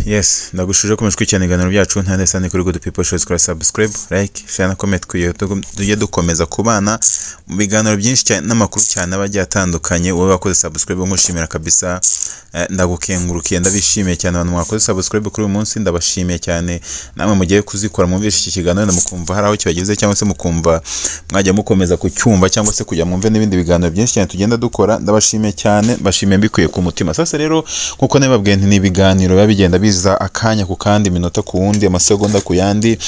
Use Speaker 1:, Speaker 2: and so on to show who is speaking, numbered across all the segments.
Speaker 1: Yes, ndagushuje komeje gukurikirana ibiganiro byacu. Nta ndetse ni kuri Good People Show. Kora subscribe, like, share na comment kugira tujye dukomeza kubana mu biganiro byinshi cyane n'amakuru cyane aba agiye atandukanye. Wowe wakoze subscribe, nkushimira kabisa. Ndagukengurukiye, ndabishimiye cyane. Abantu mwakoze subscribe kuri uyu munsi, ndabashimiye cyane. Namwe mugiye kuzikora, mwumvishe iki kiganiro, mukumva hari aho kibageze, cyangwa se mukumva mwajya mukomeza kucyumva, cyangwa se kujya mwumve n'ibindi biganiro byinshi cyane tugenda dukora, ndabashimiye cyane, mbashimiye mbikuye ku mutima. Sasa rero, nkuko nabibabwiye nti ni ibiganiro biba bigenda biza akanya ku kandi, iminota ku wundi, amasegonda ku yandi.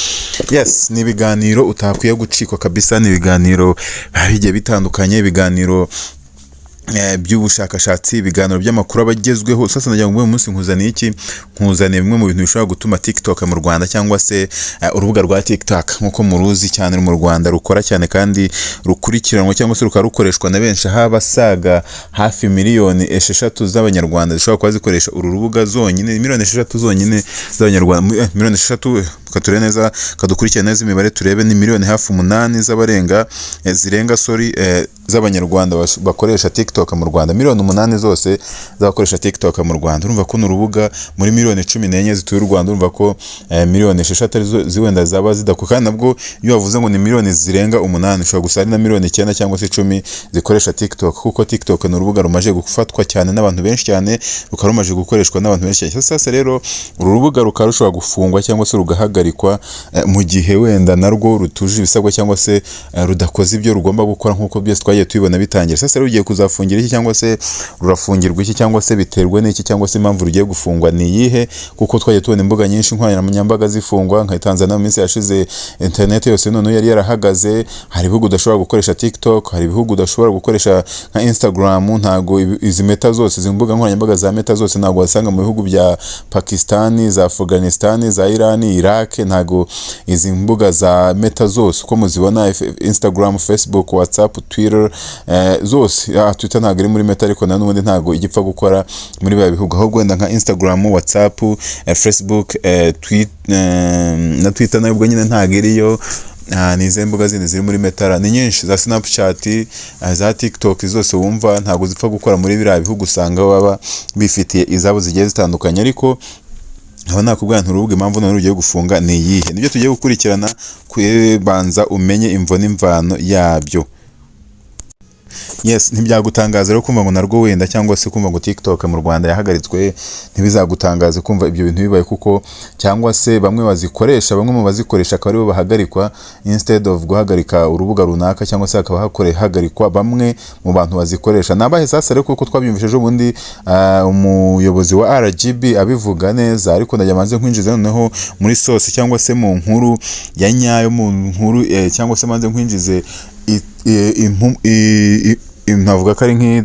Speaker 1: Yes, ni ibiganiro utakwiye gucikwa kabisa. Ni ibiganiro biba bigiye bitandukanye, ibiganiro by'ubushakashatsi, ibiganiro by'amakuru aba agezweho. Sasa ndagira ngo uyu munsi nkuzaniye iki? Nkuzaniye bimwe mu bintu bishobora gutuma TikTok mu Rwanda, cyangwa se urubuga rwa TikTok nk'uko muruzi cyane mu Rwanda, rukora cyane kandi rukurikiranwa, cyangwa se rukaba rukoreshwa na benshi, aho abasaga hafi miliyoni 6 z'Abanyarwanda zishobora kuba zikoresha uru rubuga zonyine. Miliyoni 6 zonyine z'Abanyarwanda, miliyoni 6, katurebe neza, kadukurikirane neza imibare turebe, ni miliyoni hafi 8 z'abarenga, zirenga, sorry, z'Abanyarwanda bakoresha TikTok mu Rwanda. Miliyoni 8 zose z'abakoresha TikTok mu Rwanda. Urumva ko ni urubuga muri miliyoni 14 zituye u Rwanda. Urumva ko miliyoni 6 arizo wenda zaba zidakora. Kandi nabwo iyo bavuze ngo ni miliyoni zirenga 8, ushobora gusa ari na miliyoni 9 cyangwa se 10 zikoresha TikTok, kuko TikTok ni urubuga rumaze gufatwa cyane n'abantu benshi cyane, rukaba rumaze gukoreshwa n'abantu benshi cyane. Sasa rero uru rubuga rukaba rushobora gufungwa cyangwa se rugahagarikwa mu gihe wenda narwo rutujuje ibisabwa, cyangwa se rudakoze ibyo rugomba gukora, nk'uko byose twagiye tubibona bitangira. Sasa rero rugiye kuzafungira iki, cyangwa se rurafungirwa iki, cyangwa se biterwa n'iki, cyangwa se impamvu rugiye gufungwa ni iyihe? Kuko twagiye tubona imbuga nyinshi nkoranyambaga zifungwa, nka Tanzania mu minsi yashize internet yose noneho yari yarahagaze. Hari ibihugu udashobora gukoresha TikTok, hari ibihugu udashobora gukoresha nka Instagram. Ntago izi Meta zose, izi mbuga nkoranyambaga za Meta zose, ntabwo wasanga mu bihugu bya Pakistan, za Afghanistan, za Iran, Iraq. Ntago izi mbuga za Meta zose uko muzibona, Instagram, Facebook, WhatsApp, Twitter, zose. Twitter ntabwo iri muri Meta, ariko na n'ubundi ntabwo igipfa gukora muri biriya bihugu. Ahubwo wenda nka Instagram, WhatsApp, Facebook, na Twitter nayo ubwo nyine ntabwo iriyo. Ni izihe mbuga zindi ziri muri Meta? Ni nyinshi, za Snapchat, za TikTok zose wumva ntabwo zipfa gukora muri biriya bihugu. Usanga baba bifitiye izabo zigiye zitandukanye. Ariko aho nakubwira nti urubuga impamvu none rugiye gufunga ni iyihe? Nibyo tugiye gukurikirana, kubanza umenye imvo n'imvano yabyo. Yes, ntibyagutangaza rero kumva ngo narwo wenda, cyangwa se kumva ngo TikTok mu Rwanda yahagaritswe. Ntibizagutangaze kumva ibyo bintu bibaye, kuko cyangwa se bamwe bazikoresha, bamwe mu bazikoresha akaba aribo bahagarikwa, instead of guhagarika urubuga runaka, cyangwa se hakaba hagarikwa bamwe mu bantu bazikoresha. Nabahe sasa rero? Kuko twabyumvise ejo bundi umuyobozi wa RGB abivuga neza, ariko ndagira manze nkwinjize noneho muri source, cyangwa se mu nkuru ya nyayo, mu nkuru cyangwa se manze nkwinjize navuga ko ari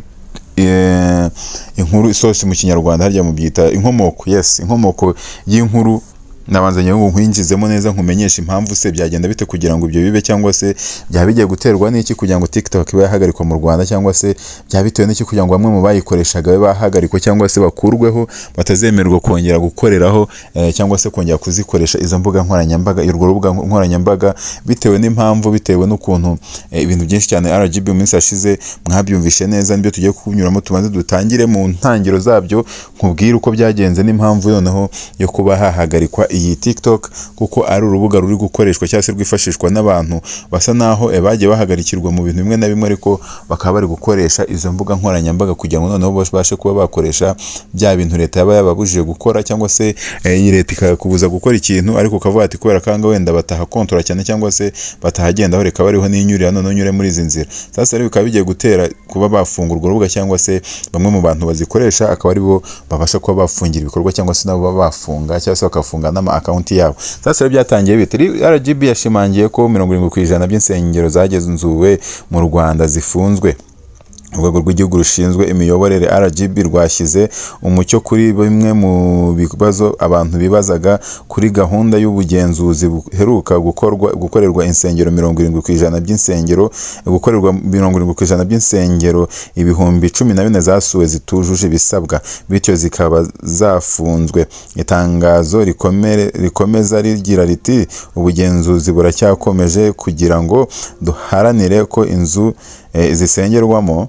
Speaker 1: inkuru isosi mu Kinyarwanda harya mubyita inkomoko. Yes, inkomoko y'inkuru. Nabanza ngo nkwinjizemo neza, nkumenyeshe impamvu se byagenda bite kugira ngo ibyo bibe, cyangwa se byaba bigiye guterwa n'iki kugira ngo TikTok ibe yahagarikwa mu Rwanda, cyangwa se byaba bitewe n'iki kugira ngo bamwe mu bayikoreshaga babe bahagarikwa, cyangwa se bakurweho, batazemererwa kongera gukoreraho, cyangwa se kongera kuzikoresha izo mbuga nkoranyambaga, urwo rubuga nkoranyambaga, bitewe n'impamvu, bitewe n'ukuntu ibintu byinshi cyane RGB mu minsi yashize mwabyumvishe neza. Nibyo tugiye kunyuramo. Tubanze dutangire mu ntangiriro zabyo, nkubwire uko byagenze n'impamvu noneho yo kuba hahagarikwa iyi TikTok, kuko ari urubuga ruri gukoreshwa cyangwa se rwifashishwa n'abantu basa naho bagiye bahagarikirwa mu bintu bimwe na bimwe, ariko bakaba bari gukoresha izo mbuga nkoranyambaga kugira ngo noneho babashe kuba bakoresha bya bintu leta yaba yababujije gukora, cyangwa se iyi leta ikakubuza gukora ikintu, ariko ukavuga ati kubera kanga wenda batahakontora cyane, cyangwa se batahagendaho, reka bariho n'inyurira, noneho nyure muri izi nzira. Sasa rero bikaba bigiye gutera kuba bafunga urwo rubuga, cyangwa se bamwe mu bantu bazikoresha akaba aribo babasha kuba bafungira ibikorwa, cyangwa se nabo baba bafunga, cyangwa se bakafunga n'ama account yabo. Sasa rero byatangiye bite? RGB yashimangiye ko 70% by'insengero zagenzuwe mu Rwanda zifunzwe. Urwego rw'Igihugu rushinzwe Imiyoborere, RGB, rwashyize umucyo kuri bimwe mu bibazo abantu bibazaga kuri gahunda y'ubugenzuzi buheruka gukorwa, gukorerwa insengero 70% by'insengero, gukorerwa 70% by'insengero 14,000 zasuwe zitujuje ibisabwa, bityo zikaba zafunzwe. Itangazo rikomeza rigira riti: "Ubugenzuzi buracyakomeje kugira ngo duharanire ko inzu zisengerwamo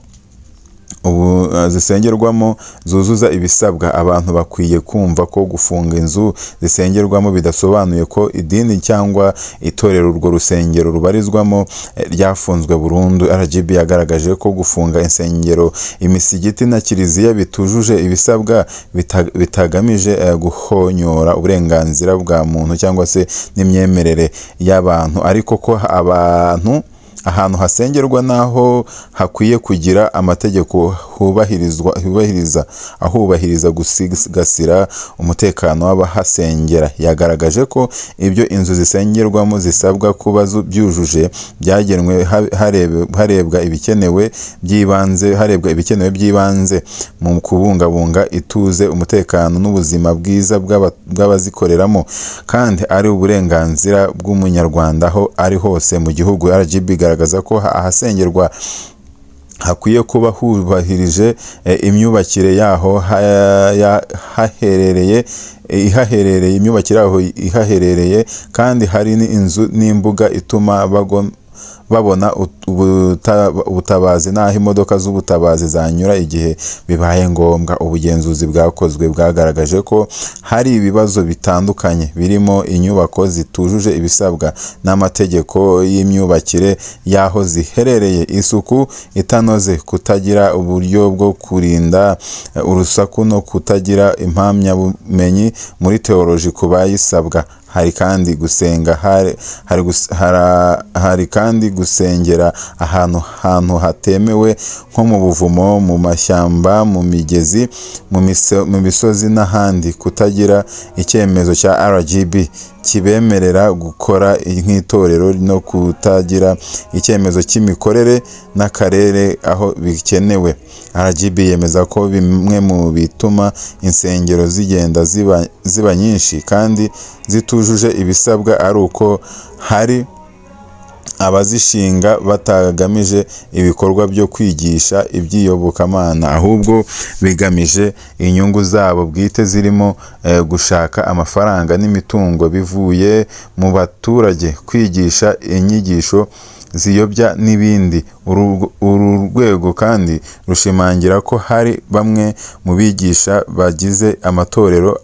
Speaker 1: Ubu zisengerwamo zuzuza ibisabwa. Abantu bakwiye kumva ko gufunga inzu zisengerwamo bidasobanuye ko idini cyangwa itorero urwo rusengero rubarizwamo ryafunzwe burundu. RGB yagaragaje ko gufunga insengero, imisigiti na kiliziya bitujuje ibisabwa bitagamije guhonyora uburenganzira bwa muntu cyangwa se n'imyemerere y'abantu, ariko ko abantu ahantu hasengerwa naho hakwiye kugira amategeko hubahirizwa, hubahiriza ahubahiriza gusigasira umutekano w'abahasengera. Yagaragaje ko ibyo inzu zisengerwamo zisabwa kuba byujuje byagenwe harebwa ibikenewe by'ibanze mu kubungabunga ituze, umutekano n'ubuzima bwiza bw'abazikoreramo, kandi ari uburenganzira bw'Umunyarwanda aho ari hose mu gihugu. RGB igaragaza ko ahasengerwa hakwiye kuba hubahirije imyubakire yaho haherereye ihaherereye, imyubakire yaho ihaherereye, kandi hari n'inzu n'imbuga ituma babona ubutabazi n'aho imodoka z'ubutabazi zanyura igihe bibaye ngombwa. Ubugenzuzi bwakozwe bwagaragaje ko hari ibibazo bitandukanye birimo inyubako zitujuje ibisabwa n'amategeko y'imyubakire y'aho ziherereye, isuku itanoze, kutagira uburyo bwo kurinda urusaku no kutagira impamyabumenyi muri teoloji ku bayisabwa. Hari kandi gusengera ahantu hatemewe nko mu buvumo, mu mashyamba, mu migezi, mu misozi n'ahandi, kutagira icyemezo cya RGB kibemerera gukora nk'itorero no kutagira icyemezo cy'imikorere n'akarere aho bikenewe. RGB yemeza ko bimwe mu bituma insengero zigenda ziba nyinshi kandi zitujuje ibisabwa ari uko hari abazishinga batagamije ibikorwa byo kwigisha iby'iyobokamana, ahubwo bigamije inyungu zabo bwite zirimo gushaka amafaranga n'imitungo bivuye mu baturage, kwigisha inyigisho ziyobya n'ibindi. Uru rwego kandi rushimangira ko hari bamwe mu bigisha bagize amatorero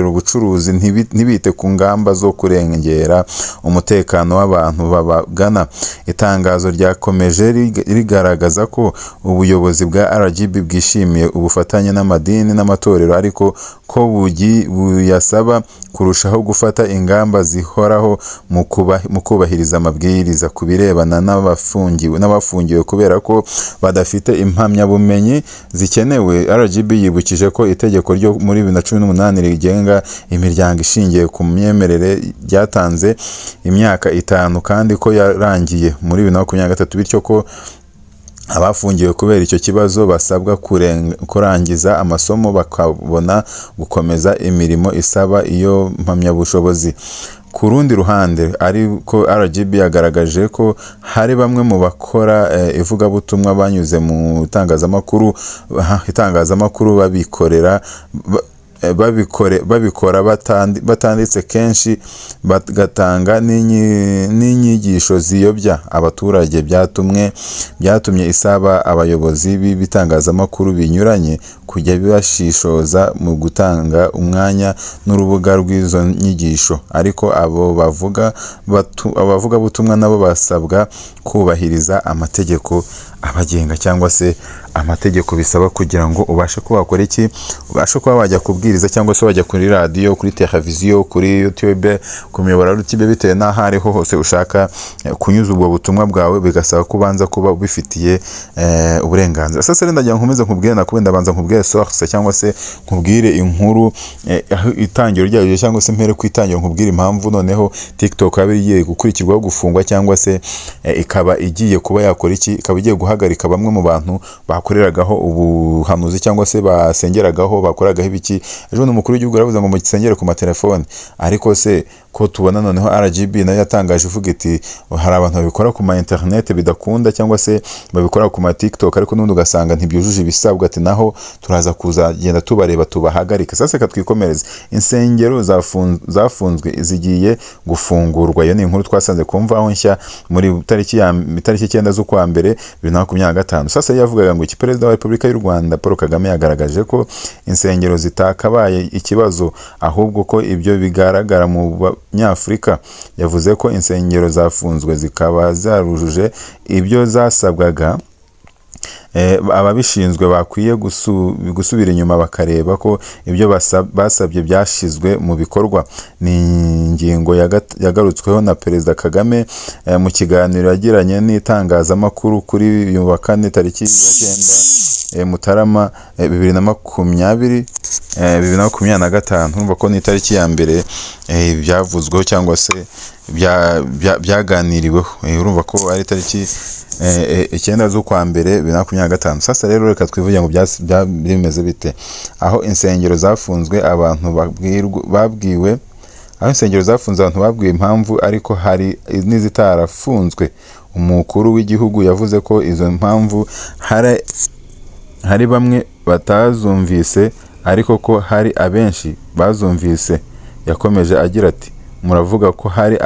Speaker 1: ubucuruzi, ntibite ku ngamba zo kurengera umutekano w'abantu babagana. Itangazo ryakomeje rigaragaza ko ubuyobozi bwa RGB bwishimiye ubufatanye n'amadini n'amatorero, ariko ko buyasaba kurushaho gufata ingamba zihoraho mu kubahiriza amabwiriza. Ku birebana n'abafungiwe kubera ko badafite impamyabumenyi zikenewe, RGB yibukije ko itegeko ryo muri 2018 rigenga imiryango ishingiye ku myemerere ryatanze imyaka 5, kandi ko yarangiye muri 2023, bityo ko abafungiwe kubera icyo kibazo basabwa kurangiza amasomo bakabona gukomeza imirimo isaba iyo mpamyabushobozi. Ku rundi ruhande ariko, RGB yagaragaje ko hari bamwe mu bakora ivugabutumwa banyuze mu itangazamakuru babikorera babikora batanditse, kenshi bagatanga n'inyigisho ziyobya abaturage, byatumye isaba abayobozi b'ibitangazamakuru binyuranye kujya bashishoza mu gutanga umwanya n'urubuga rw'izo nyigisho. Ariko abo bavugabutumwa nabo basabwa kubahiriza amategeko abagenga, cyangwa se amategeko bisaba kugira ngo ubashe kuba wakora iki, ubashe kuba wajya kubwiriza cyangwa se wajya kuri radiyo, kuri televiziyo, kuri YouTube, ku miyoboro ya YouTube, bitewe n'aho ariho hose ushaka kunyuza ubwo butumwa bwawe, bigasaba ko ubanza kuba ubifitiye uburenganzira. Sasa rero ndagira ngo nkomeze nkubwire, nakubwiye ndabanza nkubwire source cyangwa se nkubwire inkuru aho itangiro ryayo, cyangwa se mpere ku itangiro nkubwire impamvu noneho TikTok yaba igiye gukurikirwaho gufungwa, cyangwa se ikaba igiye kuba yakora iki, ikaba igiye guhagarika bamwe mu bantu bakoreragaho ubuhanuzi cyangwa se basengeragaho, bakoragaho ibiki. Ejo bundi umukuru w'igihugu yaravuze ngo musengere ku matelefone, ariko se Ko tubona noneho RGB nayo yatangaje ivuga iti hari abantu babikora ku ma internet bidakunda, cyangwa se babikora ku ma TikTok, ariko n'ubundi ugasanga ntibyujuje ibisabwa, ati naho turaza kuzagenda tubareba tubahagarike. Sasa reka twikomereze. Insengero zafunzwe zigiye gufungurwa. Iyo ni inkuru twasanze ku Mvaho Nshya muri tariki 9 z'ukwa mbere 2025. Sasa yavugaga ngo iki: Perezida wa Repubulika y'u Rwanda Paul Kagame yagaragaje ko insengero zitakabaye ikibazo, ahubwo ko ibyo bigaragara mu Banyafurika. Yavuze ko insengero zafunzwe zikaba zarujuje ibyo zasabwaga, ababishinzwe bakwiye gusubira inyuma bakareba ko ibyo basabye byashyizwe mu bikorwa. Ni ingingo yagarutsweho na Perezida Kagame mu kiganiro yagiranye n'itangazamakuru kuri uyu wa kane tariki ya 9 Mutarama 2020, 2025. Urumva ko ni itariki ya mbere byavuzweho cyangwa se byaganiriweho. Urumva ko ari itariki 9 z'ukwa mbere 2025. Sasa rero reka twivuge ngo bimeze bite aho insengero zafunzwe. Abantu babwiwe aho insengero zafunze, abantu babwiwe impamvu, ariko hari n'izitarafunzwe. Umukuru w'igihugu yavuze ko izo mpamvu hari bamwe batazumvise, ariko ko hari abenshi bazumvise. Yakomeje agira ati: "Muravuga ko hari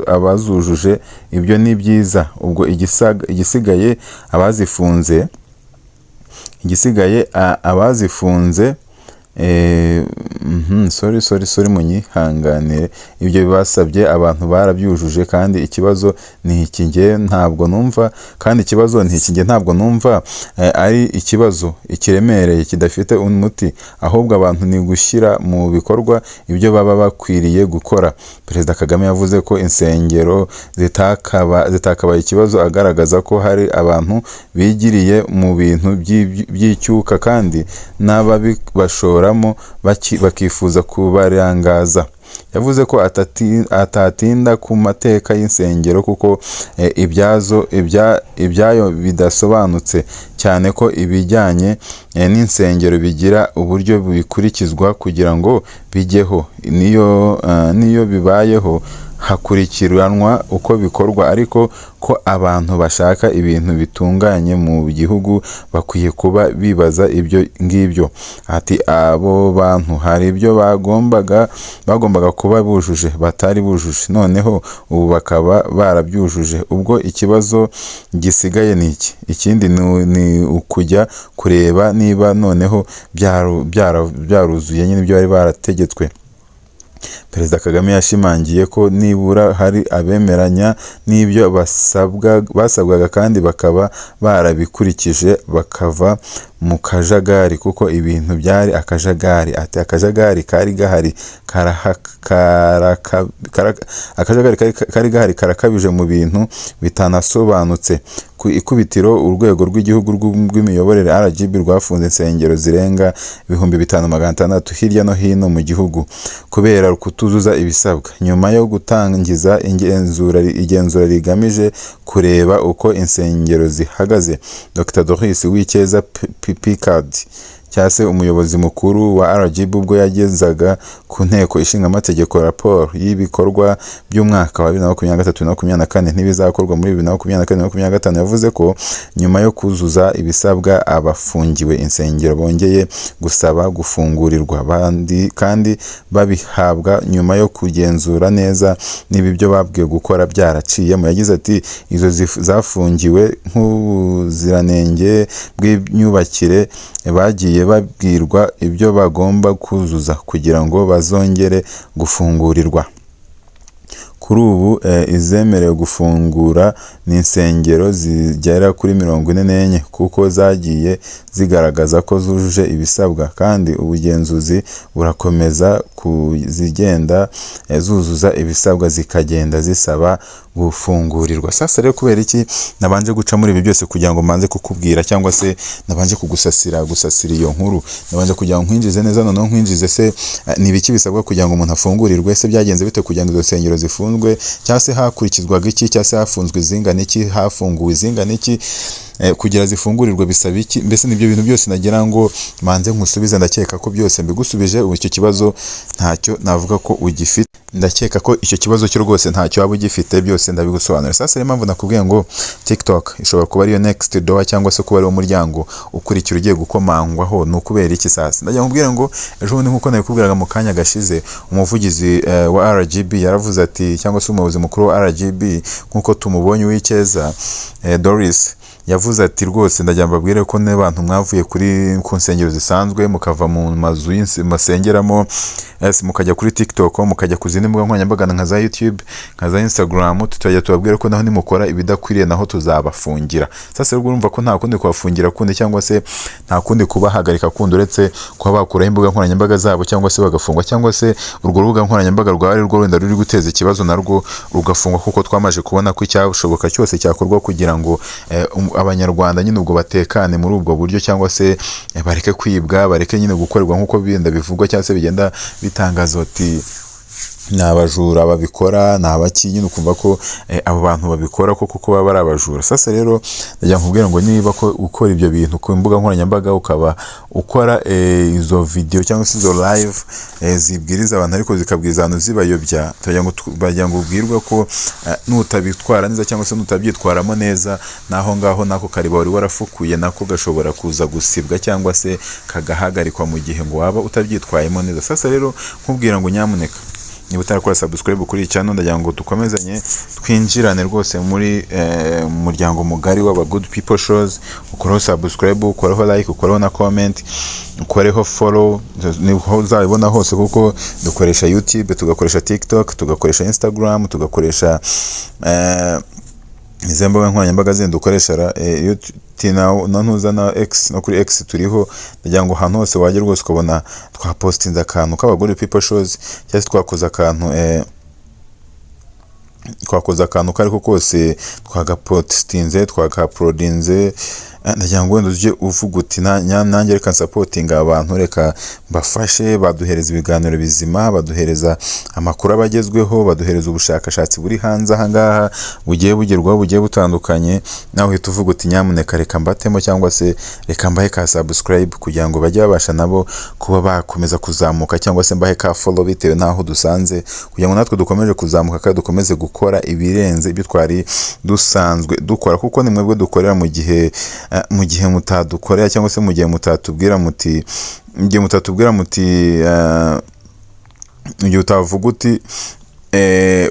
Speaker 1: abazujuje, ibyo ni byiza. Ubwo igisigaye abazifunze, igisigaye abazifunze, sorry, sorry, sorry, munyihanganire. Ibyo basabye abantu barabyujuje, kandi ikibazo ni iki, njye ntabwo numva, kandi ikibazo ni iki, njye ntabwo numva ari ikibazo ikiremereye kidafite umuti, ahubwo abantu ni gushyira mu bikorwa ibyo baba bakwiriye gukora." Perezida Kagame yavuze ko insengero zitakabaye ikibazo, agaragaza ko hari abantu bigiriye mu bintu by'icyuka kandi n'ababibashoramo bakifuza kubarangaza. Yavuze ko atatinda ku mateka y'insengero kuko ibyayo bidasobanutse cyane, ko ibijyanye n'insengero bigira uburyo bikurikizwa kugira ngo bijyeho, niyo bibayeho hakurikiranwa uko bikorwa, ariko ko abantu bashaka ibintu bitunganye mu gihugu bakwiye kuba bibaza ibyo ngibyo. Ati: "Abo bantu hari ibyo bagombaga kuba bujuje batari bujuje, noneho ubu bakaba barabyujuje. Ubwo ikibazo gisigaye ni iki? Ikindi ni ukujya kureba niba noneho byaruzuye nyine ibyo bari barategetswe." Perezida Kagame yashimangiye ko nibura hari abemeranya n'ibyo basabwaga kandi bakaba barabikurikije, bakava mu kajagari, kuko ibintu byari akajagari. Ati: "Akajagari kari gahari akajagari kari gahari karakabije mu bintu bitanasobanutse." Ku ikubitiro urwego rw'igihugu rw'imiyoborere RGB rwafunze insengero zirenga 5600 hirya no hino mu gihugu kubera kutuzuza ibisabwa, nyuma yo gutangiza igenzura rigamije kureba uko insengero zihagaze. Dr Doris Uwicyeza Picard, cyangwa se umuyobozi mukuru wa RGB, ubwo yagezaga ku Nteko Ishinga Amategeko raporo y'ibikorwa by'umwaka wa 2023 2024 n'ibizakorwa muri 2024 2025, yavuze ko nyuma yo kuzuza ibisabwa abafungiwe insengero bongeye gusaba gufungurirwa kandi babihabwa nyuma yo kugenzura neza niba ibyo babwiwe gukora byaraciyemo. Yagize ati: "Izo zafungiwe nk'ubuziranenge bw'imyubakire, bagiye babwirwa ibyo bagomba kuzuza kugira ngo bazongere gufungurirwa. Kuri ubu izemerewe gufungura ni insengero zigera kuri 44 kuko zagiye zigaragaza ko zujuje ibisabwa, kandi ubugenzuzi burakomeza ku zigenda zuzuza ibisabwa zikagenda zisaba gufungurirwa." Sasa rero kubera iki nabanje guca muri ibi byose kugira ngo mbanze kukubwira, cyangwa se nabanje kugusasira gusasira iyo nkuru? Nabanje kugira ngo nkwinjize neza, noneho nkwinjize se ni ibiki bisabwa kugira ngo umuntu afungurirwe, se byagenze bite kugira ngo izo nsengero zifunzwe, cyangwa se hakurikizwaga iki, cyangwa se hafunzwe izingana iki, hafunguwe izingana iki? Kugira zifungurirwe bisaba iki? Mbese nibyo bintu byose nagira ngo manze nkusubize. Ndakeka ko byose mbigusubije. Ubu icyo kibazo ntacyo navuga ko ugifite. Ndakeka ko icyo kibazo cyo rwose ntacyo waba ugifite, byose ndabigusobanurira. Sasa rero, impamvu nakubwiye ngo TikTok ishobora kuba ariyo next door, cyangwa se kuba ariwo muryango ukurikira ugiye gukomangwaho, ni ukubera iki? Sasa ndagira nkubwire ngo ejo bundi, nk'uko nabikubwiraga mu kanya gashize, umuvugizi wa RGB yaravuze ati, cyangwa se umuyobozi mukuru wa RGB nk'uko tumubonye, Uwicyeza Doris, yavuze ati: "Rwose ndagira mbabwire ko n'abantu mwavuye kuri ku nsengero zisanzwe, mukava mu mazu basengeramo, mukajya kuri TikTok, mukajya ku zindi mbuga nkoranyambaga nka za YouTube, nka za Instagram, tutajya tubabwira ko naho nimukora ibidakwiriye naho tuzabafungira." Sasa rero urumva ko nta kundi kubafungira kundi, cyangwa se nta kundi kubahagarika kundi, uretse kuba bakuraho imbuga nkoranyambaga zabo, cyangwa se bagafungwa, cyangwa se urwo rubuga nkoranyambaga rwaba ari rwo wenda ruri guteza ikibazo narwo rugafungwa, kuko twamaze kubona ko icyashoboka cyose cyakorwa kugira ngo Abanyarwanda nyine ubwo batekane muri ubwo buryo, cyangwa se bareke kwibwa, bareke nyine gukorerwa nk'uko bigenda bivugwa, cyangwa se bigenda bitangazwa ati ni abajura babikora, ni abaki nyine, ukumva ko abo bantu babikora ko kuko baba ari abajura. Sasa rero ndagira nkubwire ngo niba ko ukora ibyo bintu ku mbuga nkoranyambaga, ukaba ukora izo video cyangwa se izo live zibwiriza abantu ariko zikabwiriza abantu zibayobya, tugira ngo bagira ngo ubwirwe ko nutabitwara neza cyangwa se nutabyitwaramo neza, naho ngaho nako kariba wari warafukuye nako gashobora kuza gusibwa cyangwa se kagahagarikwa mu gihe ngo waba utabyitwayemo neza. Sasa rero nkubwira ngo nyamuneka, niba utarakora subscribe kuri iyi channel, ndagira ngo dukomezanye twinjirane rwose muri muryango mugari w'aba Good People Shows. Ukoreho subscribe, ukoreho like, ukoreho na comment, ukoreho follow, niho uzabibona hose, kuko dukoresha YouTube, tugakoresha TikTok, tugakoresha Instagram, tugakoresha izi mbuga nkoranyambaga zindi dukoresha na ntuza na X, no kuri X turiho. Ndagira ngo ahantu hose wajya rwose ukabona twapostinze akantu k'aba Good People Shows, cyangwa se twakoze akantu ko ariko kose, twagapostinze, twakauploadinze, ndagira ngo wenda ujye uvuga uti: "Nanjye reka nsupportinga abantu, reka mbafashe." Baduhereza ibiganiro bizima, baduhereza amakuru aba agezweho, baduhereza ubushakashatsi buri hanze aha ngaha bugiye bugerwaho, bugiye butandukanye. Nawe uhita uvuga uti: "Nyamuneka reka mbatemo, cyangwa se reka mbahe ka subscribe kugira ngo bajye babasha nabo kuba bakomeza kuzamuka, cyangwa se mbahe ka follow bitewe n'aho dusanze, kugira ngo natwe dukomeze kuzamuka kandi dukomeze gukora ibirenze ibyo twari dusanzwe dukora," kuko ni mwebwe dukorera. Mu gihe mutadukorera, cyangwa se mu gihe mutatubwira muti, mu gihe mutatubwira muti, mu gihe utavuga uti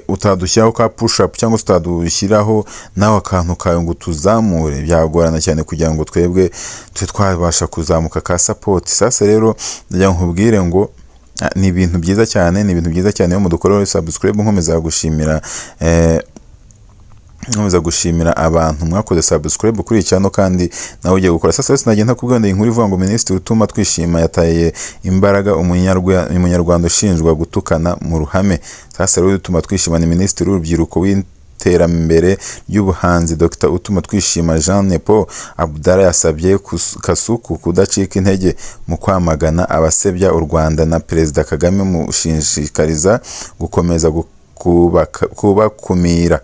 Speaker 1: utadushyiraho ka push up, cyangwa se utadushyiraho nawe akantu kawe ngo tuzamure, byagorana cyane kugira ngo twebwe tube twabasha kuzamuka ka support. Sasa rero ndagira ngo nkubwire ngo ni ibintu byiza cyane, ni ibintu byiza cyane iyo mudukorera subscribe. Nkomeza gushimira abantu mwakoze subscribe kuri iyi channel, kandi nawe ugiye gukora. Sasa sinagenda ntakubwira ngo inkuru ivuga ngo Minisitiri Utumatwishima yataye imbaraga Umunyarwanda ushinjwa gutukana mu ruhame. Sasa rero Utumatwishima ni Minisitiri w'Urubyiruko w'Iterambere ry'Ubuhanzi, Dr Utumatwishima Jean Nepo Abdallah, yasabye Kasuku kudacika intege mu kwamagana abasebya u Rwanda na Perezida Kagame, mushishikariza gukomeza kubakumira.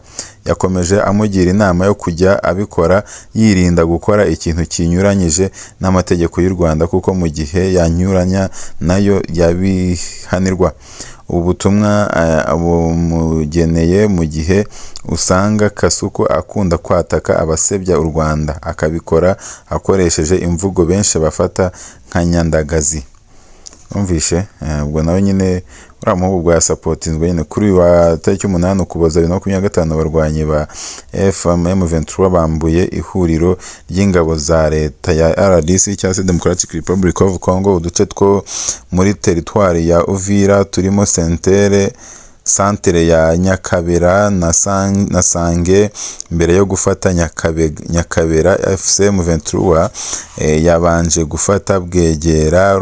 Speaker 1: Yakomeje amugira inama yo kujya abikora yirinda gukora ikintu kinyuranyije n'amategeko y'u Rwanda, kuko mu gihe yanyuranya nayo yabihanirwa. Ubu butumwa bumugeneye mu gihe usanga Kasuku akunda kwataka abasebya u Rwanda, akabikora akoresheje imvugo benshi bafata nka nyandagazi. Wumvishe ubwo nawe nyine uriya muhungu ubwo yasupportinzwe nyine. Kuri uyu wa tariki 8 Ukuboza 2025, abarwanyi ba M23 bambuye ihuriro ry'ingabo za leta ya RDC, cyangwa se Democratic Republic of Congo, uduce two muri teritwari ya Uvira turimo santere ya Nyakabera na Sange. Mbere yo gufata Nyakabera, AFC M23 yabanje gufata Bwegera,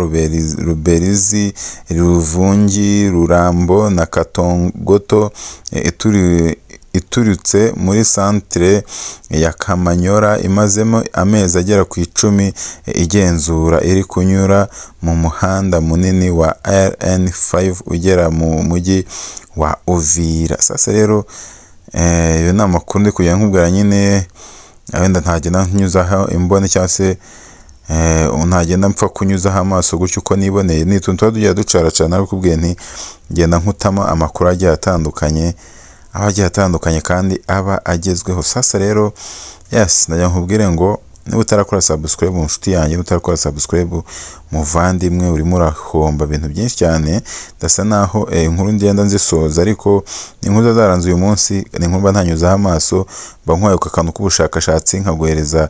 Speaker 1: Ruberizi, Ruvungi, Rurambo na Katongoto iturutse muri santere ya Kamanyora imazemo amezi agera ku 10 igenzura, iri kunyura mu muhanda munini wa RN5 ugera mu mujyi wa Uvira. Sasa rero iyo ni amakuru ndi kugenda nkubwira nyine. Wenda ntagenda nyuzaho imboni cyangwa se ntagenda mpfa kunyuzaho amaso gutyo uko niboneye. Ni utuntu tuba tugiye ducaracana, narabikubwiye nti ngenda nkutamo amakuru agiye atandukanye, aba agiye atandukanye kandi aba agezweho. Sasa rero, yes, ndagira nkubwire ngo niba utarakora subscribe mu nshuti yanjye, niba utarakora subscribe muvandimwe, urimo urahomba ibintu byinshi cyane. Ndasa naho inkuru ngenda nzisoza, ariko ni inkuru zaranze uyu munsi, ni inkuru mba ntanyuzaho amaso, mba nkwaye ku kantu k'ubushakashatsi, nkaguhereza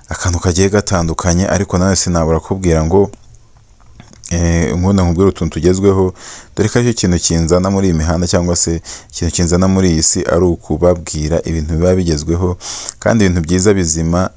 Speaker 1: akantu kagiye gatandukanye. Ariko nawe sinabura kubwira ngo nkunda nkubwire utuntu tugezweho, dore ko aricyo kintu kinzana muri iyi mihanda cyangwa se ikintu kinzana muri iyi si ari ukubabwira ibintu biba bigezweho kandi ibintu byiza bizima,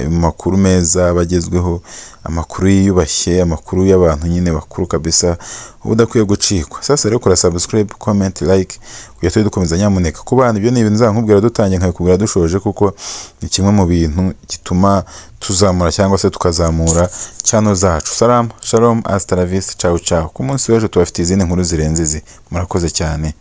Speaker 1: amakuru meza aba agezweho, amakuru yiyubashye, amakuru y'abantu nyine bakuru kabisa uba udakwiye gucikwa. Sasa rero kora subscribe, comment, like kugira tujye dukomeza. Nyamuneka ku bana, ibyo ni ibintu nzakubwira dutangiye, nkabikubwira dushoje, kuko ni kimwe mu bintu gituma tuzamura cyangwa se tukazamura channel zacu. Salam, shalom, hasta la vista, ciao ciao. Ku munsi w'ejo tubafitiye izindi nkuru zirenze izi. Murakoze cyane.